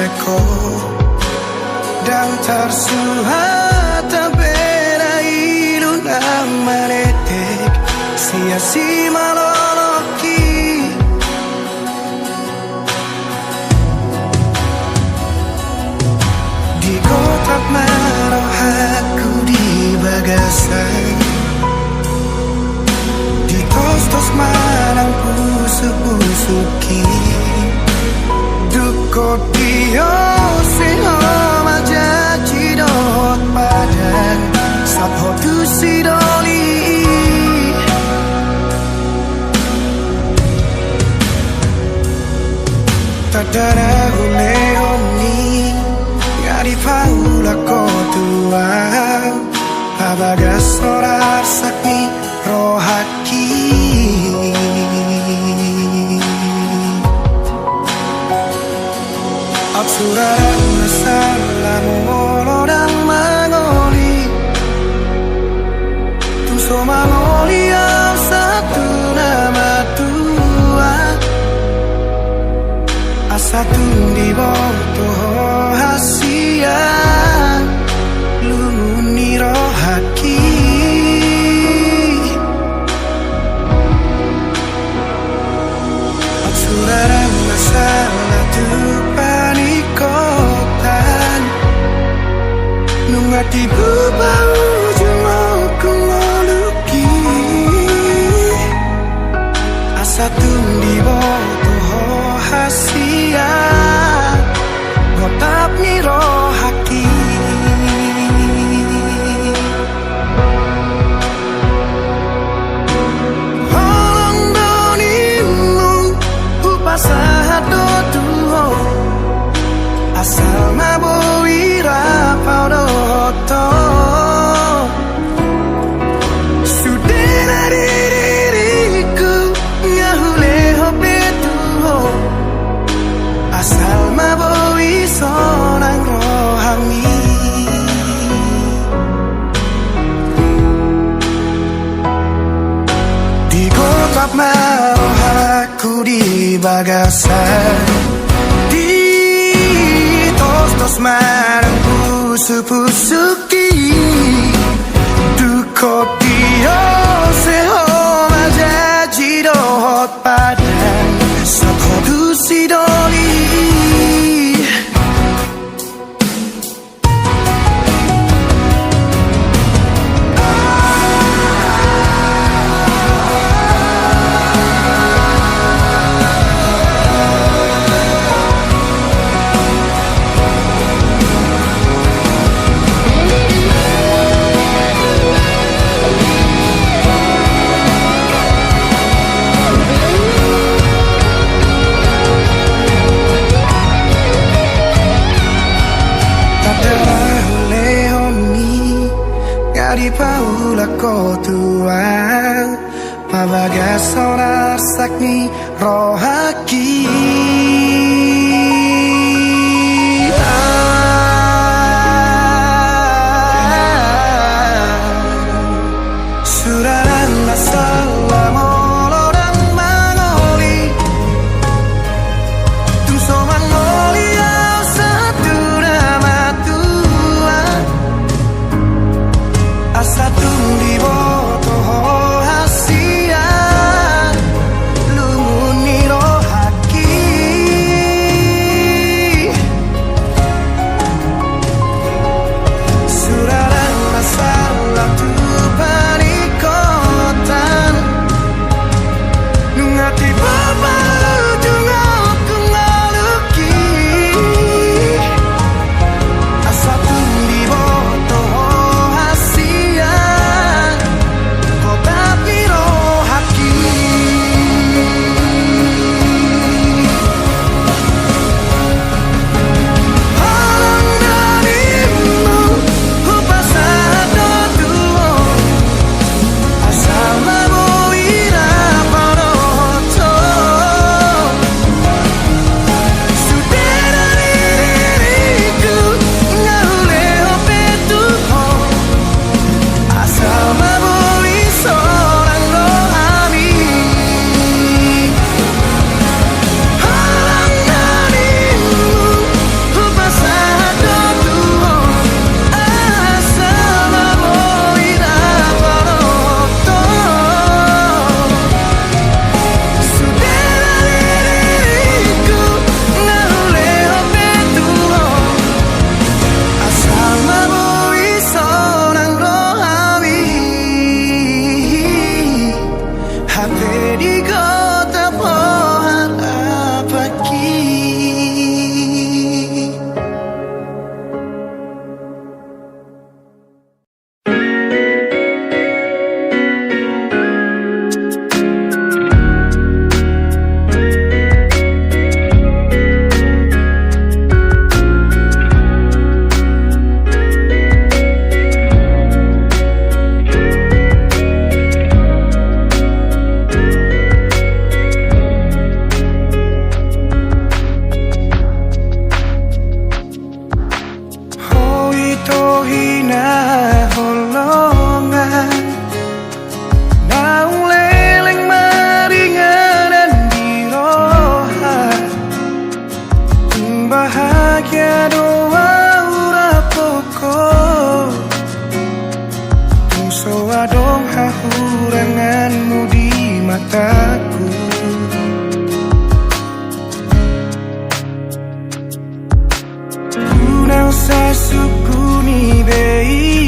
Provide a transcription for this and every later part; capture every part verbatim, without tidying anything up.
Ho, ndang tarsuhat hape na ilu nang manetek sian simalolongki. Digotap ma rohangku di bagasan, ditostos ma nang pusuk-pusukki. Dung hot di on, sai ho ma janji dohot padan, sahat ho tu si doli. Tanda na hulehon i nga dipaulak ho tu ahu, pabagas songon arsak ni rohangki. Ahu sura ndang na salah molo ndang mangoli. Tung so mangoli ahu sahat tu na matua, asa tung diboto ho hasian lungun ni rohangki. Ahu sura ndang na salah tu paningkotan, nunga tibu paujung ogung ngolungki. Asa tung diboto ho hasian gotap ni rohangki. Holong do ninmu hupasahat do tu ho, asal ma boi rap ahu dohot ho. Sude na di diringku nga hulehon be tu ho, asal ma boi sonang rohangmi. Digotap ma rohangku di bagasan, ditostos ma nang pusuk-pusukki. Dung hot di on, sai ho ma janji dohot padan, sahat ho tu si doli. Tanda na hulehon i nga dipaulak ho tu ahu, pabagas songon arsak ni rohangki. Ahu sura ndang na salah molo ndang mangoli. Tung so mangoli ahu sahat tu na matua, asa tung diboto ho hasian lungun ni rohangki. na holongan, naung leleng maringanan di roha. Tung bahagia do au rap ho, tung so adong hahuranganmu di mataku. Unang sasungkun i be i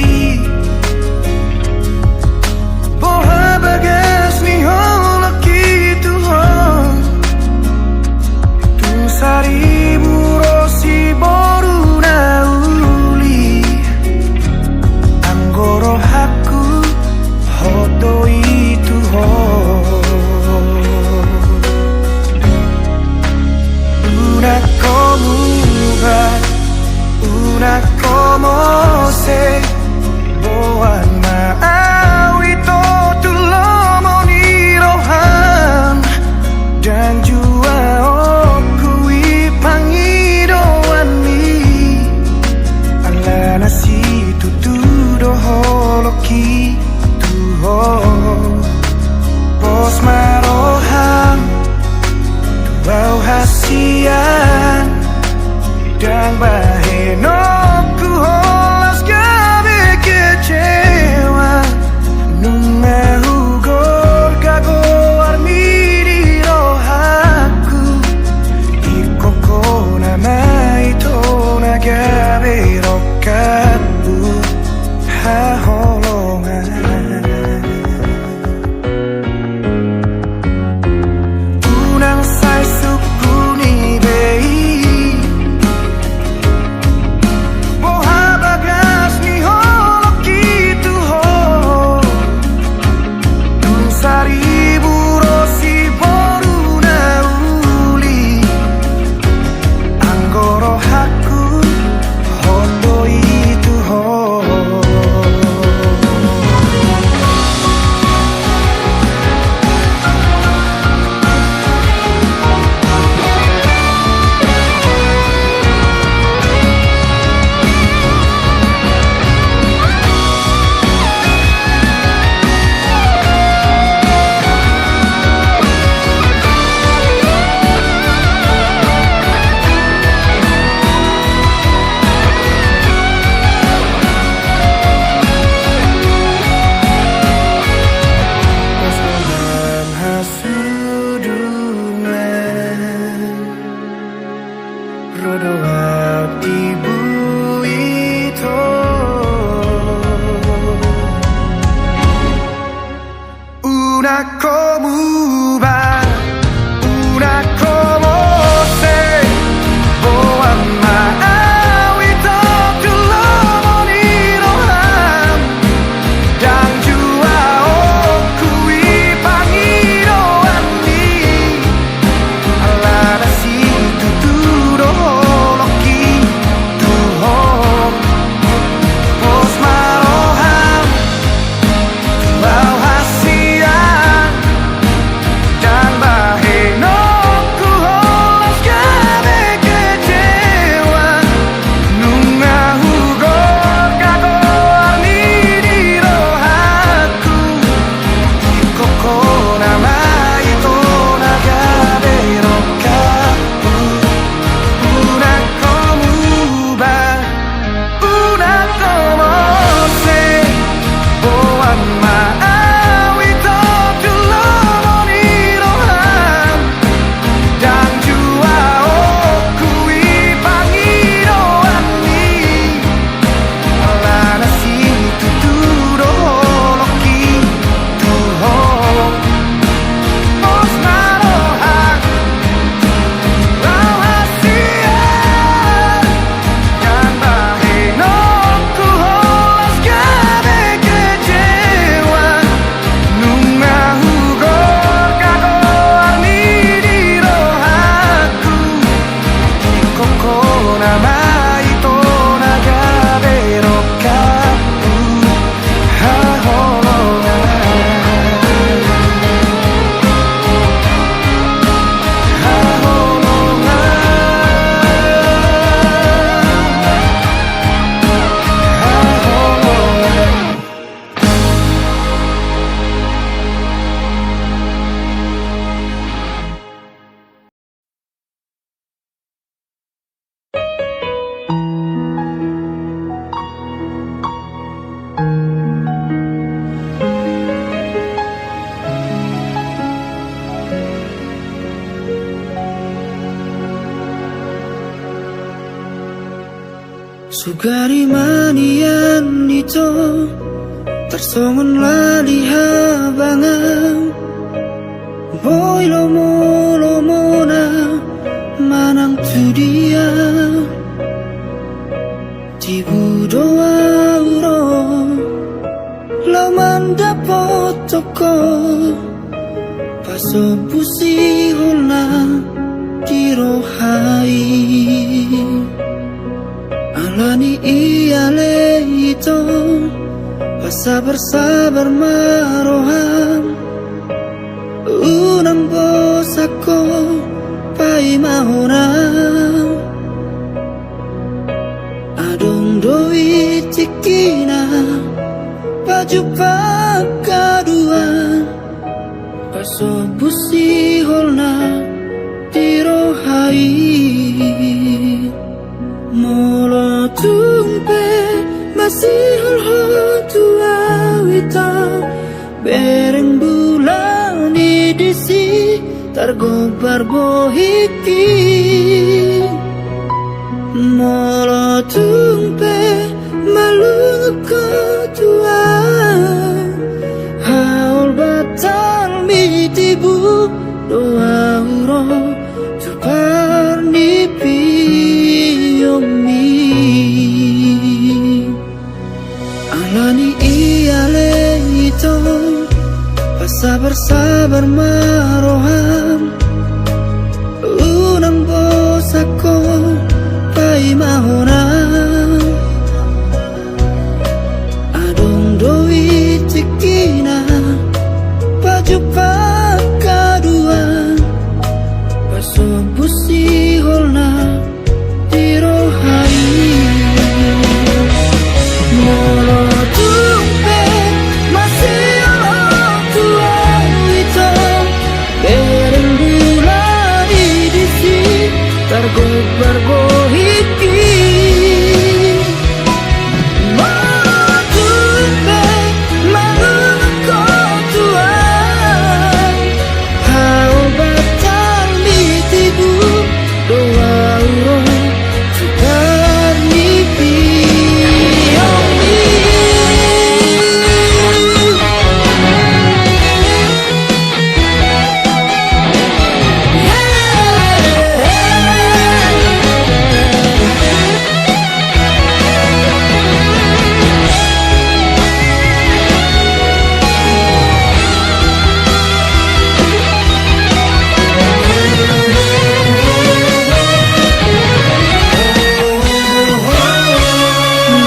Sugari manian ito, tarsongon lali habangan, boi lomo-lomona manang tu dia. Tibu do ahu ro laho mandapothon ho, pasombu siholna di roha i. Alani i ale ito, pasabar-sabar ma roham, unang bosan ho paima hona. Adong do i tingkina pajumpang haduan, pasombu siholna di roha i. Molo tung pe masihol ho tu ahu ito, bereng bulan i disi targombar bohingki. Molo tung pe malungun ho tu ahu, haol batal mitibu do ahu ro tu parnipionmi. Alani i ale ito, pasabar-sabar ma roham, unang bosan ho paima hona. Adong do i tingkina pajumpang haduan, pasombu siholna di roha i. Molo tung pe masihol ho tu ahu ito, bereng bulan i disi targombar bohingki. Molo tung pe malungun ho tu ahu, haol batal mitibu do ahu ro tu parnipionmi.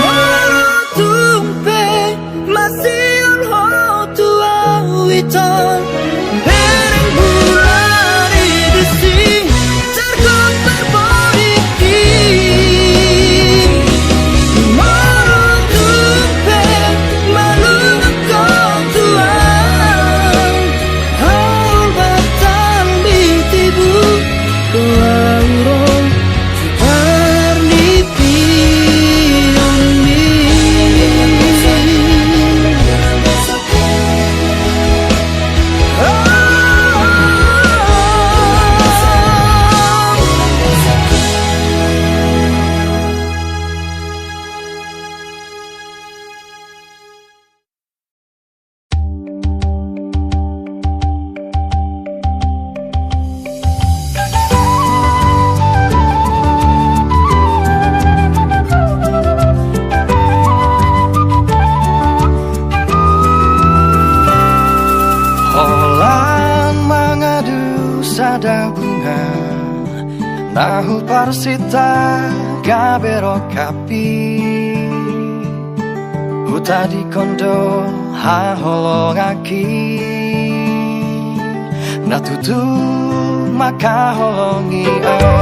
Molo tung pe masihol ho tu ahu ito, bereng bulan i disi targombar bohingki. Molo tung pe malungun ho tu ahu, haol batal mitibu do ahu ro tu parnipionmi. Holan mangadu sada bunga, na huparsinta gabe rongkap i. Hutadingkon do haholonganki, na tutu mangkaholongi ahu.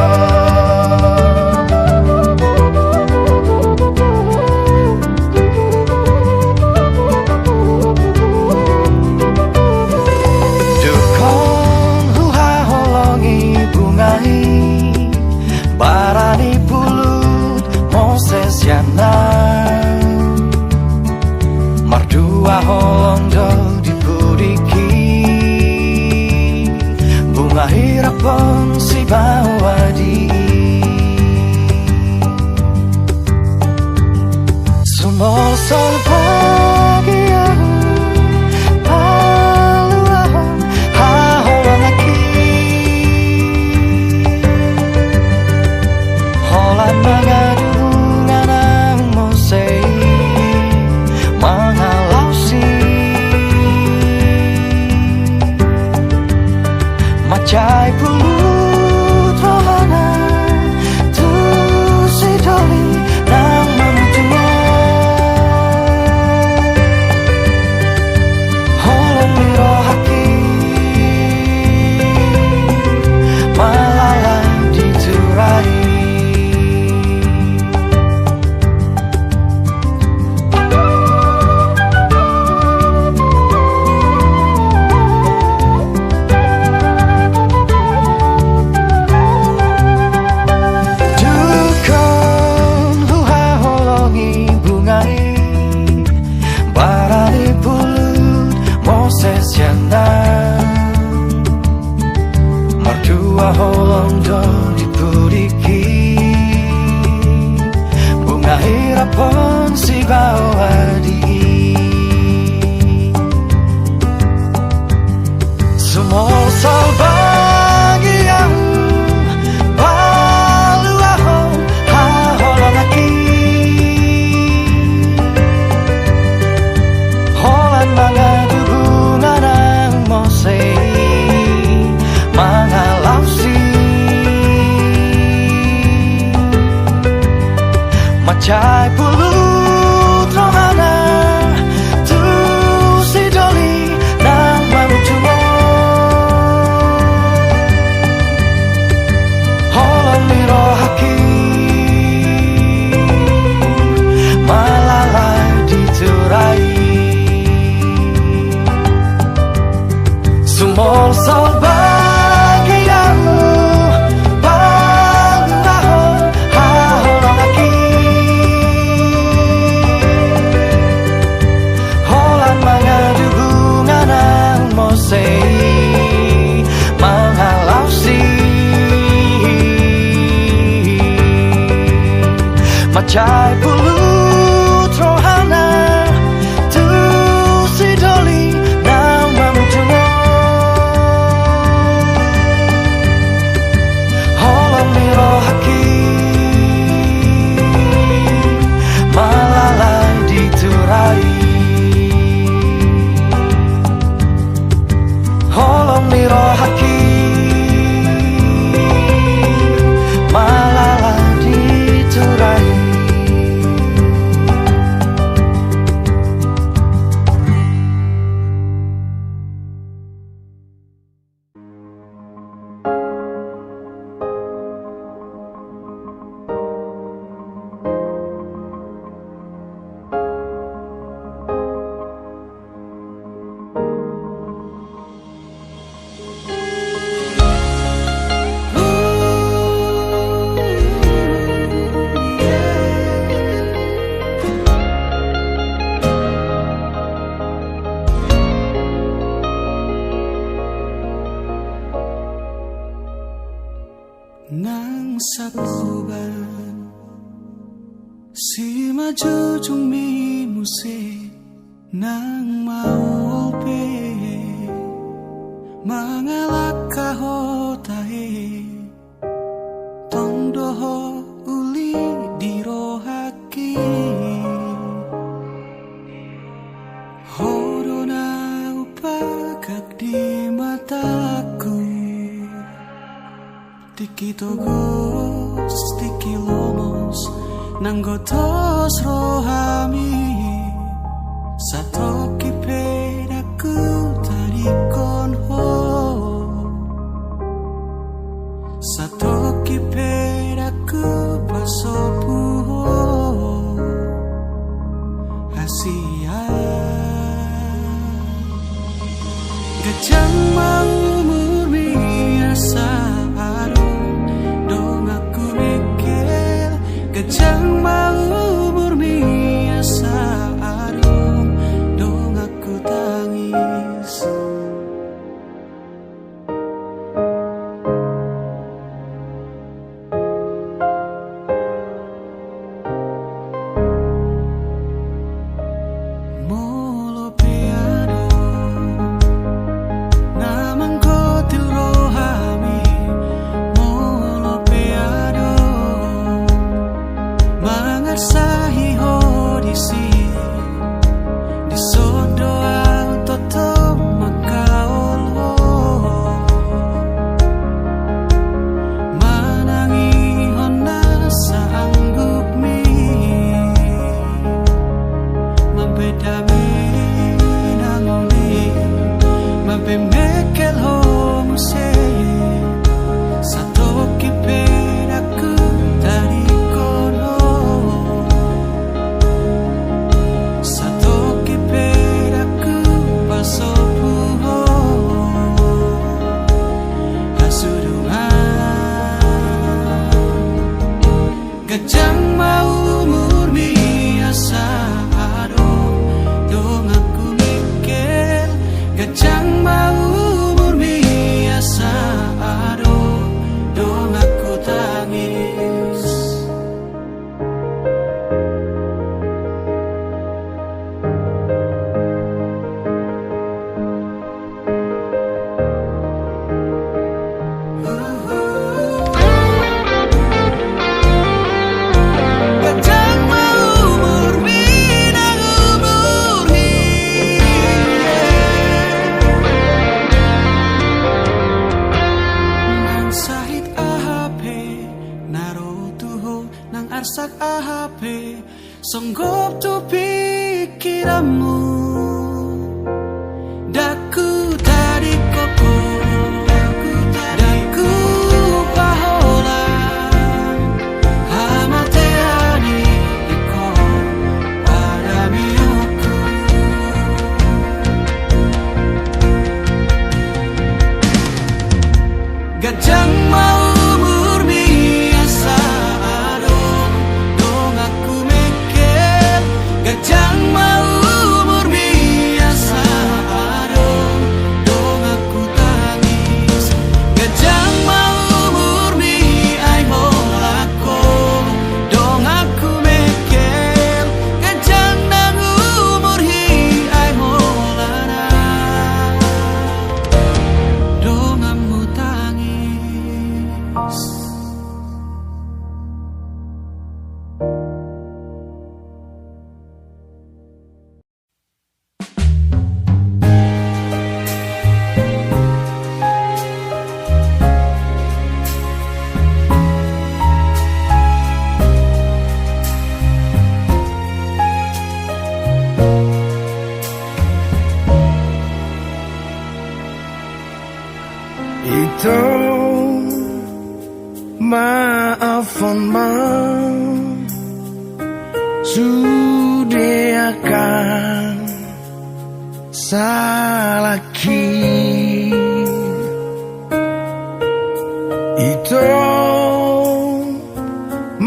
Dungkon huhaholongi bunga i, barani pulut mose sian na. Mardua holong do di pudingki, bunga i rap on sibawa di Mosol bagian paluahon haholonganki. Holan mangadu bunga nang mose i, mangalausi. Mansai pulut rohana tu si doli nang mamujung on. Holong ni rohangki malala di tura i. Dungkon huhaholongi bunga i, barani pulut mose sian na. Mardua holong do di pudingki, bunga i rap on sibaoa di i. Sumolsol bagian paluahon haholonganki. Holan mangadu bunga nang mose i, mangalausi. Mansai pulut rohana tu si doli nang mamujung on. Holong ni rohangki malala di tura i. Sumolsol bagian paluahon haholonganki. Holan mangadu bunga nang mose i, mangalausi. Mansai pulut rohana tu si doli nang mamujung on. Holong ni rohangki malala di tura i. Holong ni rohangki malala di tura i. Nang saboban simanjujungmi muse, nang maol pe mangalangka ho tahe, tong do ho uli di rohangki. Ho do na hupangkap di matangku. Tingki togos, tingki lomos, nang gotos rohami. Satongkin pe ndang hutadingkon ho, satongkin pe ndang hupasobu ho. Hasian. Ganjang ma umurmi asa adong donganku bengkel. Ganjang ma umurmi asa adong donganku Sahi ho disi, dison do ahu tongtong mangkaol ho. Manangihon na saanggupmi, mambahen dame na uli, mambahen mengkel ho muse. Satongkin pe ndang hutadingkon ho, satongkin pe ndang hupasobu ho. Hasurungan. Ganjang ma umurmi asa adong donganku Mengkel. Ganjang ma umurmi asa adong donganku Tangis. Nang sahit aha pe na ro tu ho, nang arsak aha pe songgop tu pingkiranmu. Ndang hutadingkon ho, ndang hupaholang hamatean i, ingkon pardamehonku. Ganjang ma umurmi asa adong donganku Mengkel. Ganjang ma umurmi asa adong donganku Tangis. Ganjang ma umurmi ai holan ho donganku Mengkel. Ganjang nang umurhi ai holan ahu donganmu Tangis. Ito, maaphon ma sude angka salangki. Ito,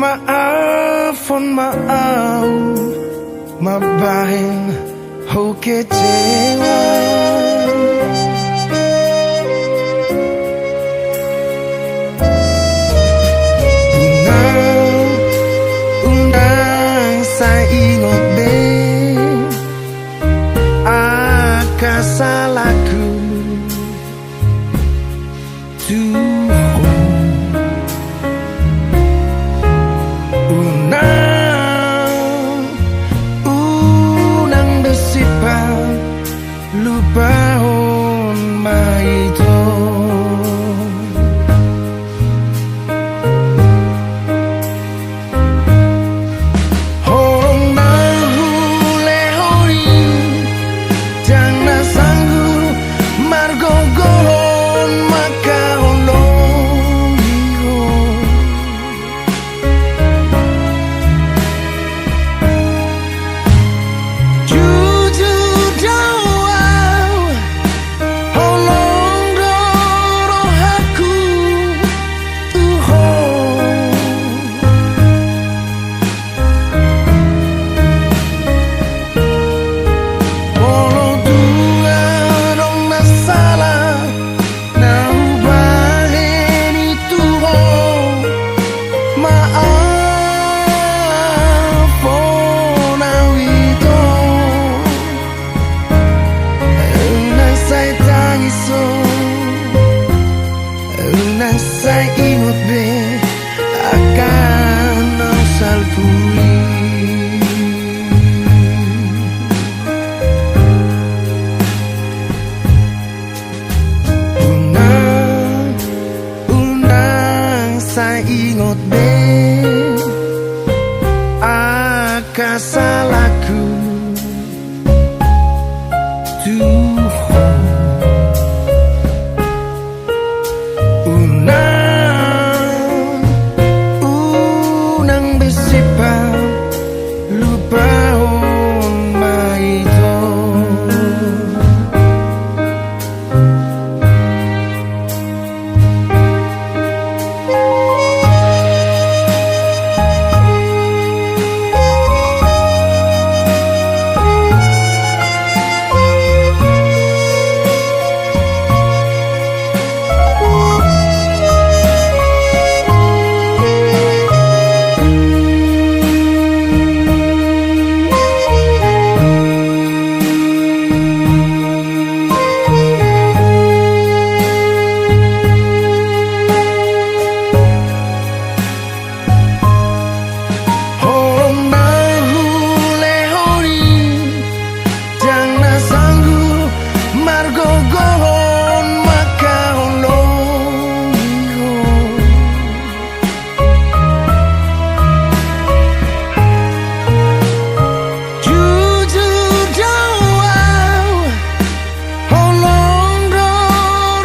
maaphon ma ahu mambahen ho kecewa. Unang, unang sai ingot be angka salangku tu ho. Unang, unang be sipalupahon ma ito. Holong na hulehon i, ndang na sanggup margogohon mangkaholongi ho. Jujur do ahu, holong do rohangku tu ho. Molo tung adong na sala na hubahen i tu ho, maaphon ahu ito. Unang sai tangis ho, unang sai ingot be angka na salpu i. salahku tu ho. Unang, unang be sipalupahon ma ito. Holong na hulehon i, ndang na sanggup margogohon mangkaholongi ho. Jujur do au, holong do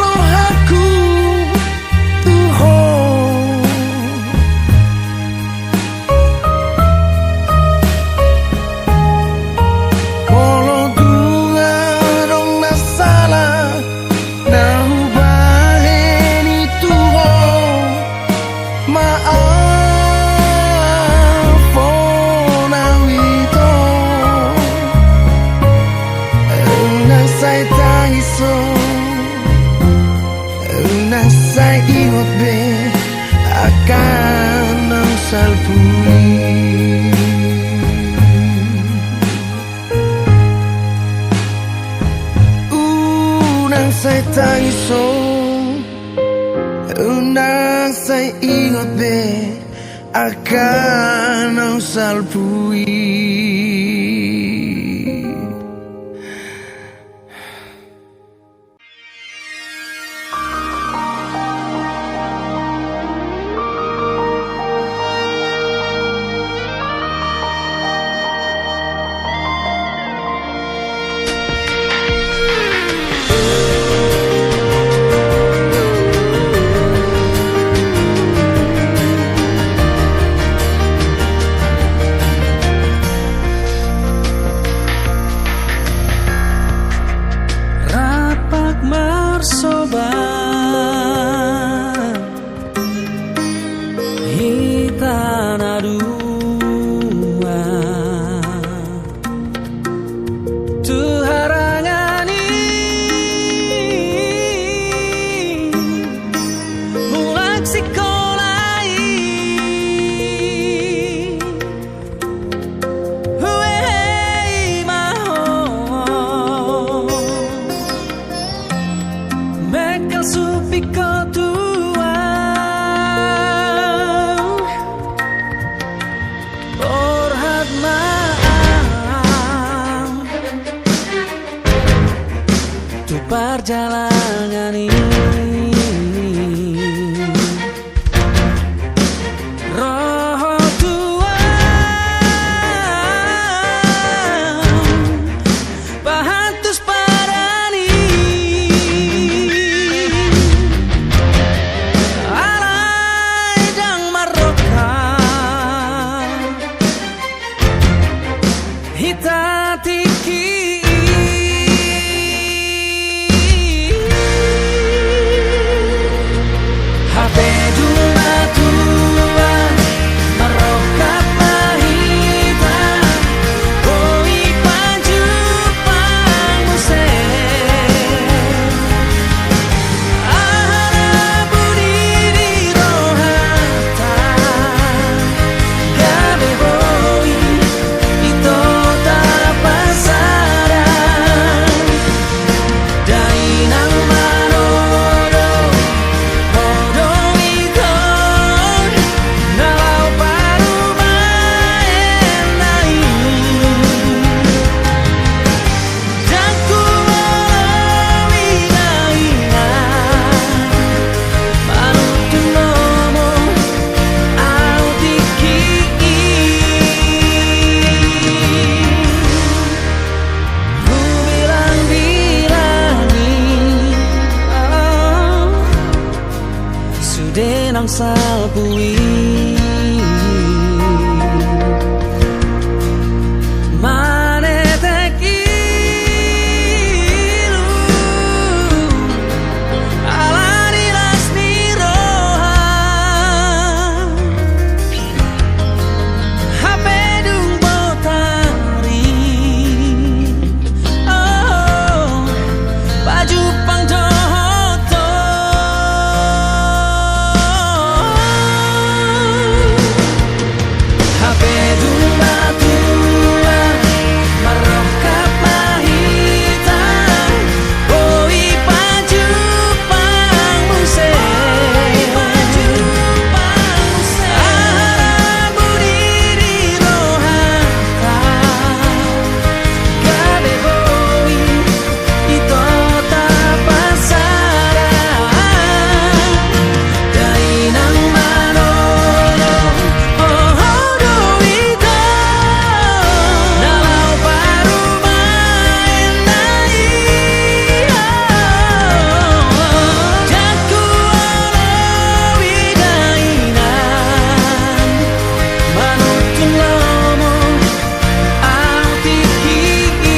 rohangku tu ho. Molo tung adong na sala na hubahen i tu ho, maafhon au ito. Unang sai tangis ho, unang sai ingot be angka naung salpu i. Unang sai tangis ho, unang sai ingot be angka naung salpu i. Rap marsoban hita na dua tu harangan i, mulak sikola i. Huhehe ma ho, mengkal supingko tu au. Borhat ma au tu parjalangan i. Ro ho tu au pahantusi padan i, alai ndang marroha hita tingki i. Hape dung matua, marroha ma hita, boi pajumpang muse. Aha na buni di rohanta, gabe boi ito tarpasada. salpu i manetek ilu ala ni las ni roha. Hape dung botari, oh, pajumpang dohot ho. Hape dung matua marrongkap ma hita, boi pajumpang muse. Aha buni di rohanta, gabe boi ito tapasahat. Dainang manono, oh, ho do ita na laho parumaen na i. Ndang huolowi dainang manuntun lomo au tingki i.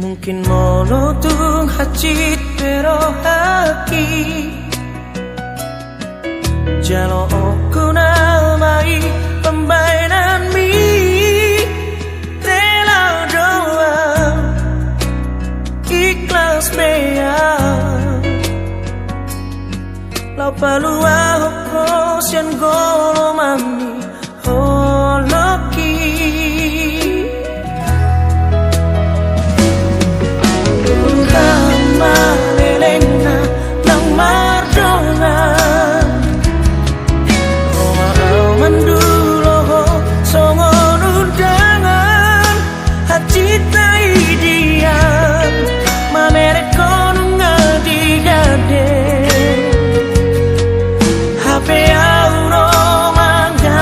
Mungkin molo tung hansit pe rohangki, jaloonku nama i pambahenanmi. Rela do au, ikhlas pe au, laho paluahon ho sian golomangmi. Holongki. Tuhan ma lelengna nang mardongan, ro ma au mandulo ho songon undangan. Hansit na i dian mamereng ho nunga di dande. Hape au ro mangga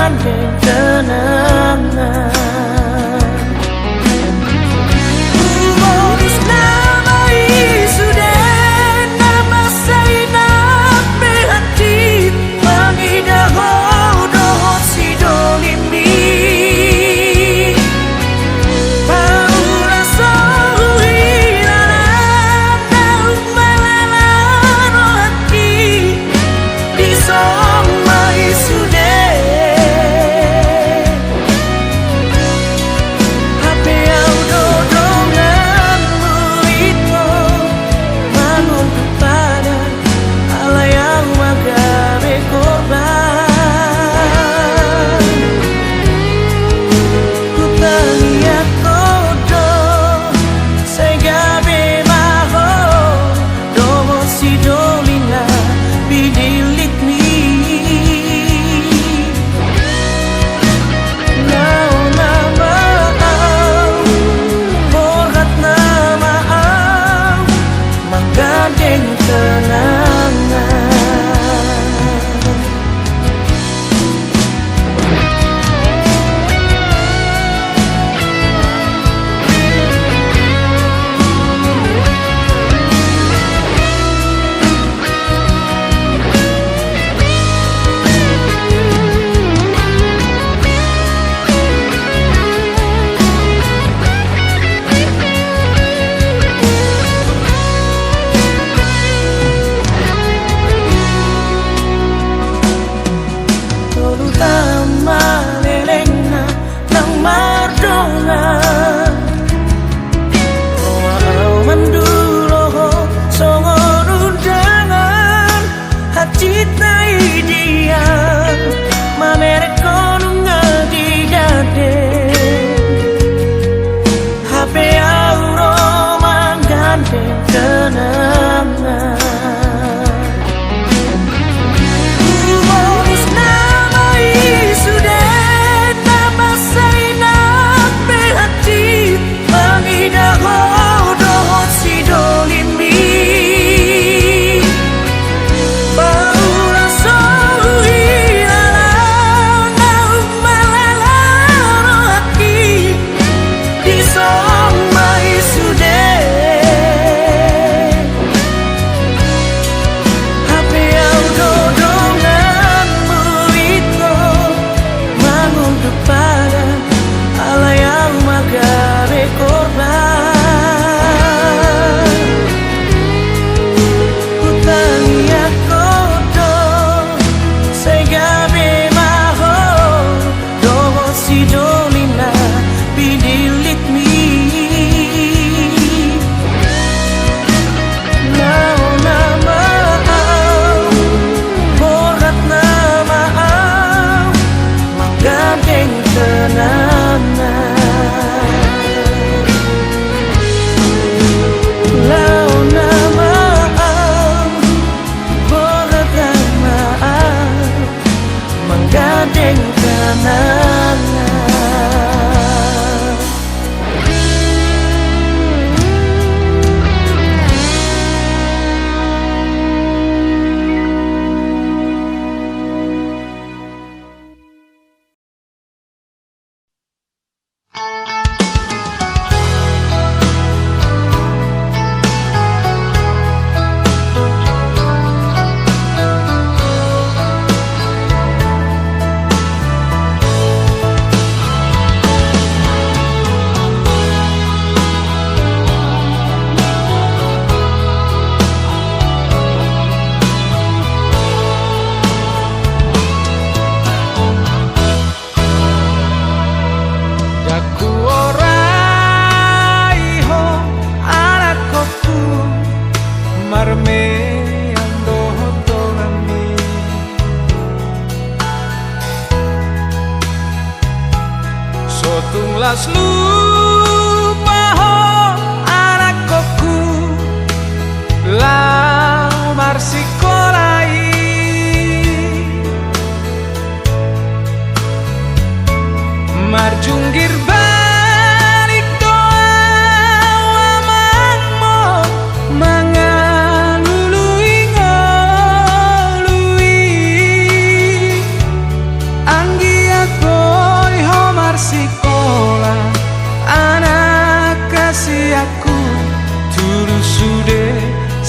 Tulus sude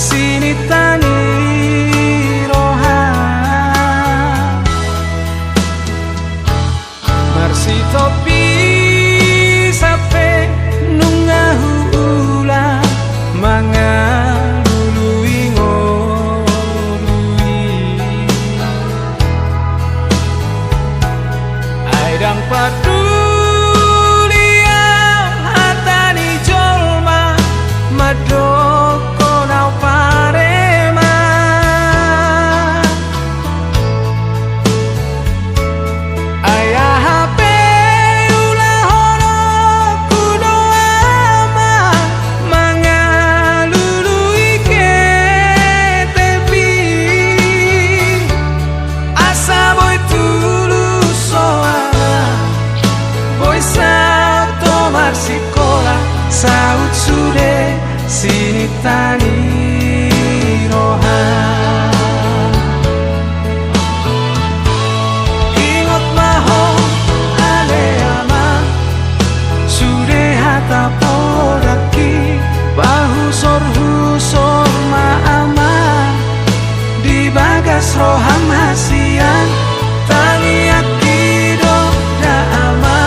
sinita ni roha. Marsitop i sampe nunga huula mangalului ngolu i. Ai ndang parduli au hata ni jolma mandok ho na parema. Ai aha pe ulahononku do ama mangalului ketepi. Asa boi tulus ho ama, boi saut ho marsikola, saut sude sinita ni roha. Ingot ma ho ale ama, sude hata podangki, pahusorhusor ma ama. Di bagas roham hasian, tangiangki do da ama,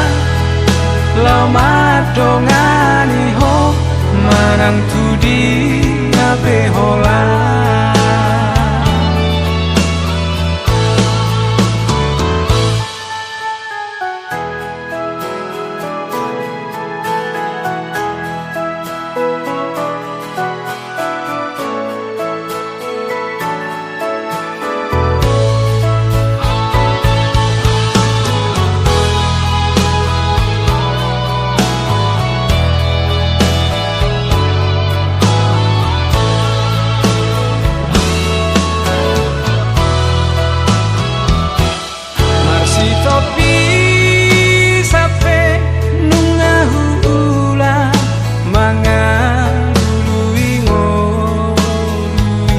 laho mandongani ho manang tu dia pe holan. Marsitop i sampe nunga huula mangalului ngolu i.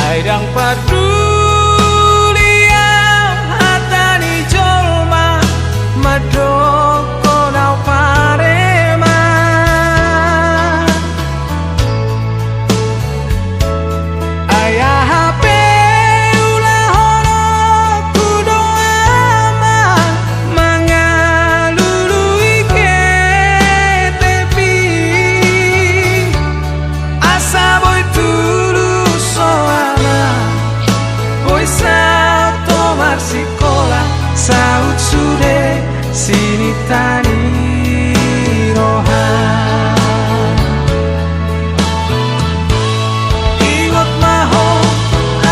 Ai ndang parduli au hata ni jolma mandok ho na parema. Ai aha pe ulahononku do ama mangalului ketepi. Asa boi tulus ho ama, boi saut ho marsikola, saut sude sinita ni roha. Ingot ma ho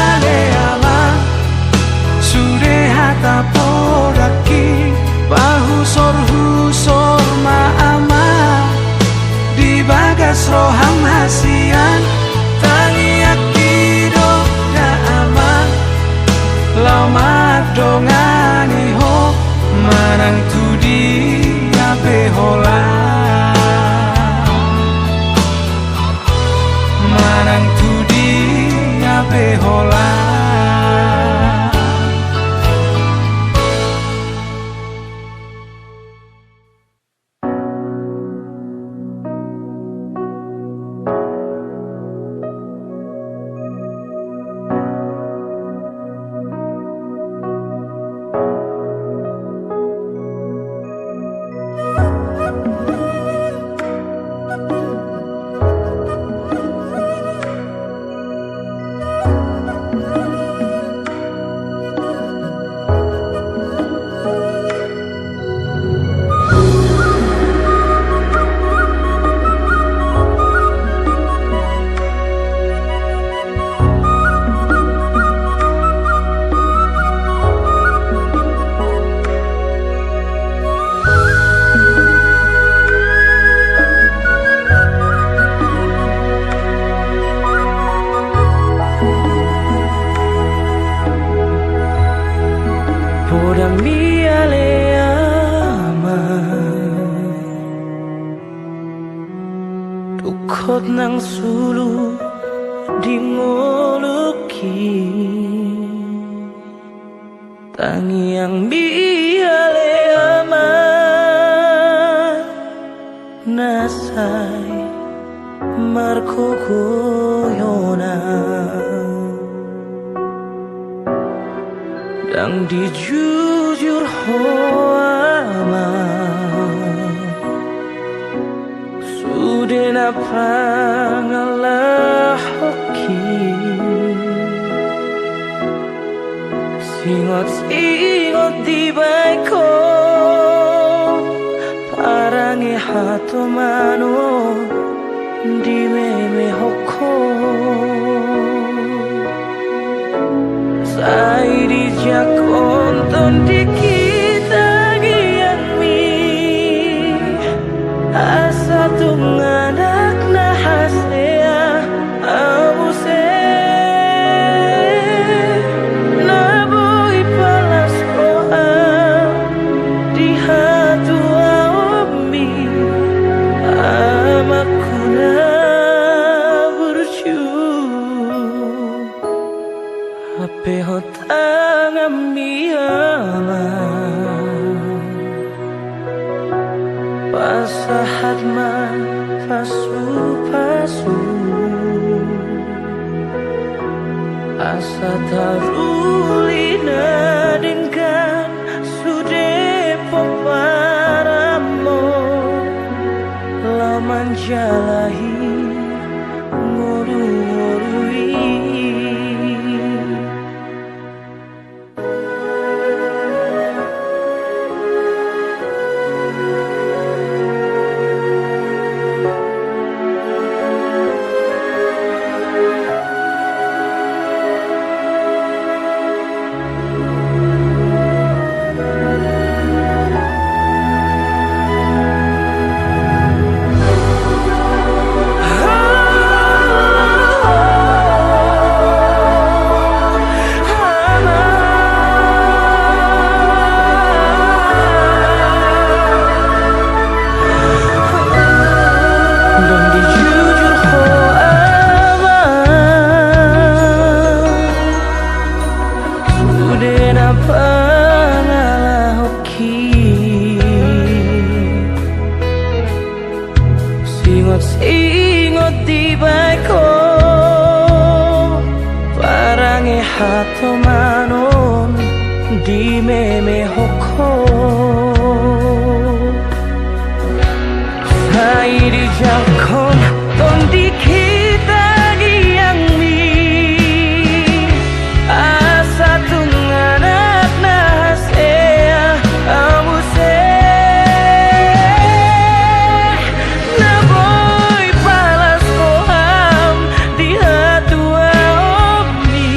ale ama, sude hata podangki, pahusorhusor ma ama. Di bagas roham hasian, tangiangki do da ama, laho mandongani ho manang tu dia pe holan. Manang tu dia pe holan. Podang ni ale ama, tung hot nang sulu di ngolungki. Tangiang ni ale ama, sai margogoyonan. Ndang dijujur ho ama, sude na pangalahonki. Singot-singot dibaen ho parange hatomanon, dimemehon ho. Sai dijangkon tondikkon tangiangmi, asa tung anak na hasea ahu muse. Na boi palas ho am di hatuaonmi, amakku na burju. Hape ho tanganmi ama, pasahat ma pasu-pasu, asa taruli na denggan sude pomparanmu, laho manjalahi ngolu-ngolu i. Ndang dijujur ho ama, sude na pangalahonki. Singot-singot dibaen ho parange hatomanon, dimemehon ho. Sai dijangkon tondikkon tangiangmi, asa tung anak na hasea ahu muse. Na boi palas ho am di hatuaonmi,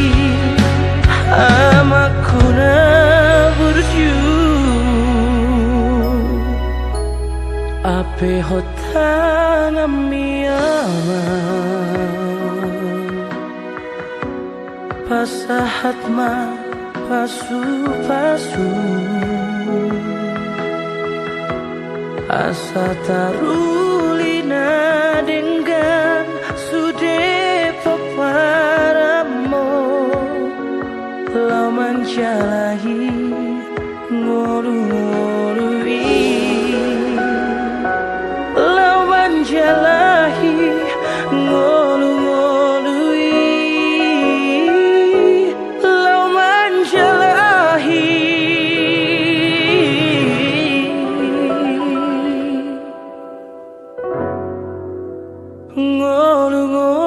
amakku na burju. Hape ho tanganmi ama, pasahat ma pasu-pasu, asa taruli na denggan sude pomparanmu, laho manjalahi ngolu-ngolu i, laho manjalahi ngolu-ngolu i, laho manjalahi ngolu-ngolu